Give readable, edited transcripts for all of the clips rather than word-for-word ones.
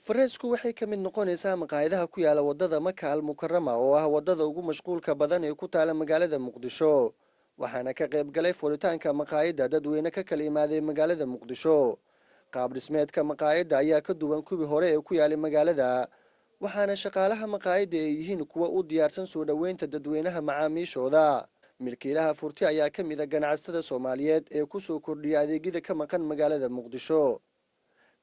Fresco waxay ka mid noqonaysaa maqaayadaha ku yaala wadada Maka Al Mukarama, oo ah wadada ugu mashquulka badan ee ku taala magaalada Muqdisho, waxaana ka qayb galay furitaanka maqaayadda dadweyne ka kala imaaday magaalada Muqdisho. Qaab dhismeedka maqaayadda ayaa ka duwan kuwii hore ee ku yaalay magaalada, waxaana shaqaalaha maqaayadda ay yihiin kuwa u diyaarsan soo dhoweynta dadweynaha macaamiishooda. Milkiilaha furti ayaa ka mid a ganacsatada Soomaaliyeed ee kusoo kordhiya adeegyada ka maqan magaalada Muqdisho.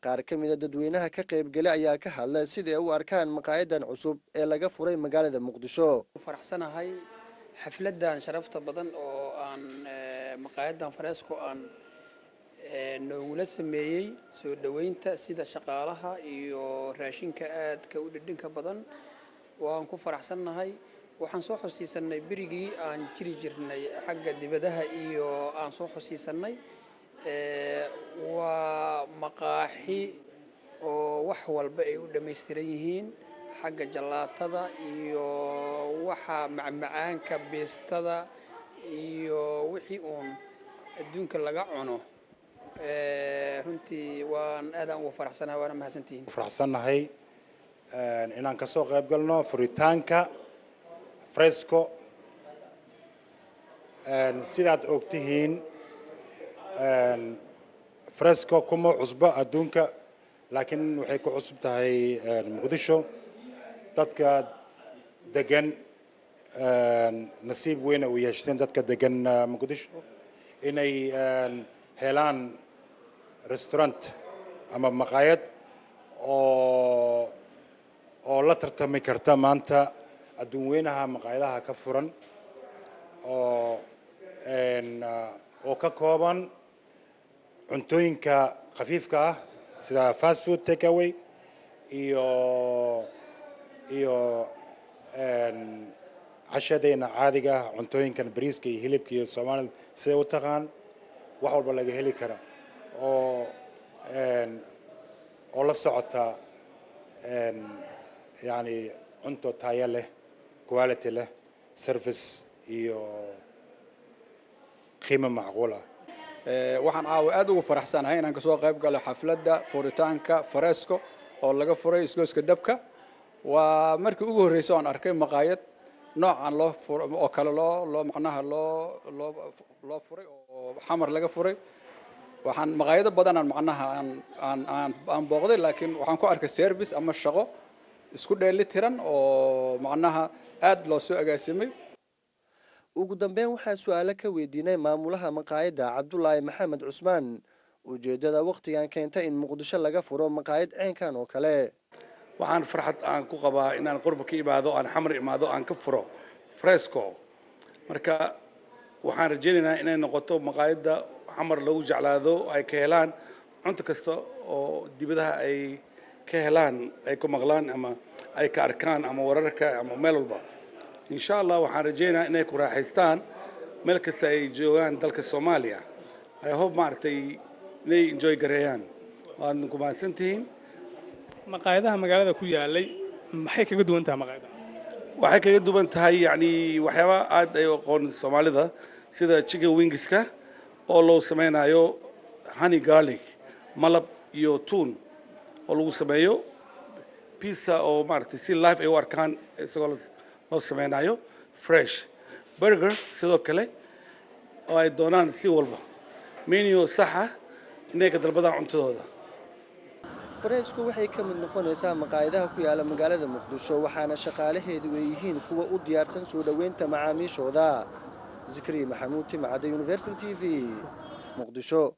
Qaar ka mid a dadweynaha ka qaybgalay ayaa ka hadlay sida ay u arkaan maqaayadan cusub ee laga furay magaalada Muqdisho. Faraxsanahay xafladan sharafta badan oo aan maqaayadan Fresco aan noogula sameeyey soo dhoweynta, sida shaqaalaha iyo raashinka aadka u dhadhanka badan. Waan ku faraxsannahay. Waxaan soo xusiisanay berigii aan jiri jirnay xagga dibadaha iyo aan soo xusiisanay. Waa maqaaxi oo wax walba ay u dhammaystiran yihiin, xagga jalaatada iyo waxa macmacaanka, biistada iyo wixii uun adduunka laga cuno. Runtii waan aadaan ugu faraxsanahay, waana mahadsantihiin. Faraxsannahay inaan ka soo qayb galno furitaanka Fresco. Sidaad ogtihiin, Fresco kuma cusbo adduunka, laakiin waxay ku cusub tahay Muqdisho. Dadka degan nasiib weyna u yeeshteen, dadka degan Muqdisho, inay helaan restaurant ama maqaayad oo la tartami karta maanta adduun weynaha maqaayadaha ka furan, oo ka kooban cuntooyinka khafiifka ah sida fast food, take away iyo cashadayna caadiga ah, cuntooyinkan bariiska iyo hilibka iyo Soomaalida siday u taqaan, wax walba laga heli kara, oo la socota yani cunto tayo leh, quality leh, service iyo qiimo macquul ah. Waxaan caawa aad ugu faraxsanahay inaan kasoo qayb galo xafladda furitaanka Fresco oo laga furay isgoyska Dabka. Waa markii ugu horreysay oon arkay maqaayad noocan loo furo oo kale loo macnaha loo furay oo Xamar laga furay. Waxaan maqaayado badan aan macnaha aan booqday, laakiin waxaan ku arkay service ama shaqo isku dheeli tiran oo macnaha aad loo soo agaasimay. Ugu dambeyn, waxaa su-aalo ka weydiinay maamulaha maqaayadda, Cabdulaahi Maxamed Cusmaan, ujeeddada wakhtigan keenta in Muqdisho laga furo maqaayad ceenkan oo kale. Waxaan farxad aan ku qabaa inaan qurba ka imaado, aan Xamar imaado, aan ka furo Fresco. Marka waxaan rajaynaynaa inay noqoto maqaayadda Xamar lagu jeclaado, ay ka helaan cunto kasta oo dibadaha ay ka helaan, ay ku maqlaan ama ay ka arkaan ama wararka ama meel walba. Insha Allah waxaan rajaynayaa inay ku raaxaystaan meel kasta ay joogaan dalka Soomaaliya. I hope maaragtay inay enjoy gareeyaan. Waadna ku mahadsantihiin. Maqaayadaha magaalada ku yaalay maxay kaga duwan tahay maqaayadaha? Waxay kaga duwan tahay yacni waxyaaba aad ay u aqoon Soomaalida, sida chicken wingska oo loo sameynayo honey garlic, malab iyo tuun oo lagu sameeyo, pizza oo maaragtay si live ay u arkaan isagoo loo sameynayo fresh, burger sidoo kale oo ay doonaan si walba, menu saxa inay ka dalbadaan cuntadooda. Fresco waxay ka mid noqonaysaa maqaayadaha ku yaala magaalada Muqdisho, waxaana shaqaalaheedu ay yihiin kuwa u diyaarsan soo dhoweynta macaamiishooda. Zikri Maxamuud Timcadde, Universal TV, Muqdisho.